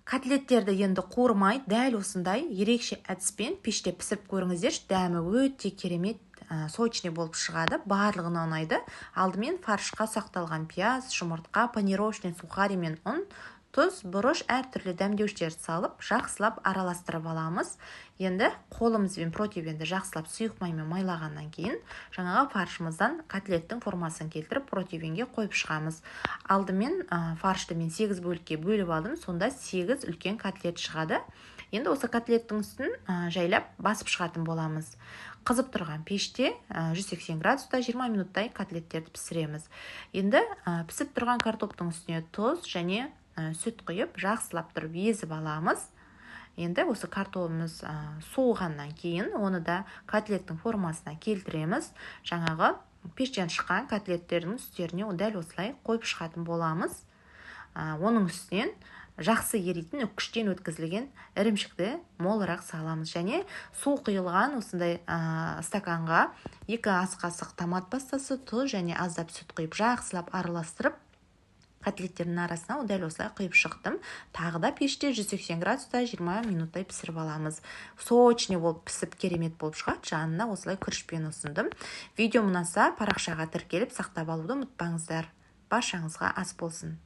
Котлеттерді енді қуырмай, дәл осындай ерекше әдіспен пеште пісіріп көріңіздерші, дәмі өте керемет, сочный болып шығады, барлығына ұнайды. Алдымен фаршқа ұсақталған пияз, жұмыртқа, панировочный сухари мен ұн, тұз, бұрыш, әртүрлі дәмдеуіштерді салып, жақсылап араластырып аламыз. Енді қолымызбен противенді жақсылап сұйық маймен майлағаннан кейін жаңағы фаршымыздан котлеттің формасын келтіріп, противенге қойып шығамыз. Алдымен фаршты мен 8 бөлікке бөліп алдым, сонда 8 үлкен котлет шығады. Енді осы котлеттің үстін жайлап басып шығатын боламыз. Қызып тұрған пеште 180 градуста 20 минуттай котлеттерді пісіреміз. Енді пісіп тұрған картоптың үстіне тұз және сүт құйып, жақсылап тұрып езіп аламыз. Енді осы картобымыз суығаннан кейін оны да котлеттің формасына келтіреміз. Жаңағы пештен шыққан котлеттердің үстеріне дәл осылай қойып шығатын боламыз. Оның үстінен жақсы еритін үккіштен өткізілген ірімшікті молырақ саламыз. Және су құйылған осындай стаканға 2 ас қасық томат пастасы, тұз және аздап сүт құйып, жақсылап араластырып, котлеттердің арасына дәл осылай құйып шықтым. Тағы да пеште 180 градуста 20 минуттай пісіріп аламыз. Сочный болып пісіп, керемет болып шығады. Жанына осылай күрішпен ұсындым. Видео ұнаса, парақшаға тіркеліп, сақтап алуды ұмытпаңыздар. Баршаңызға ас болсын.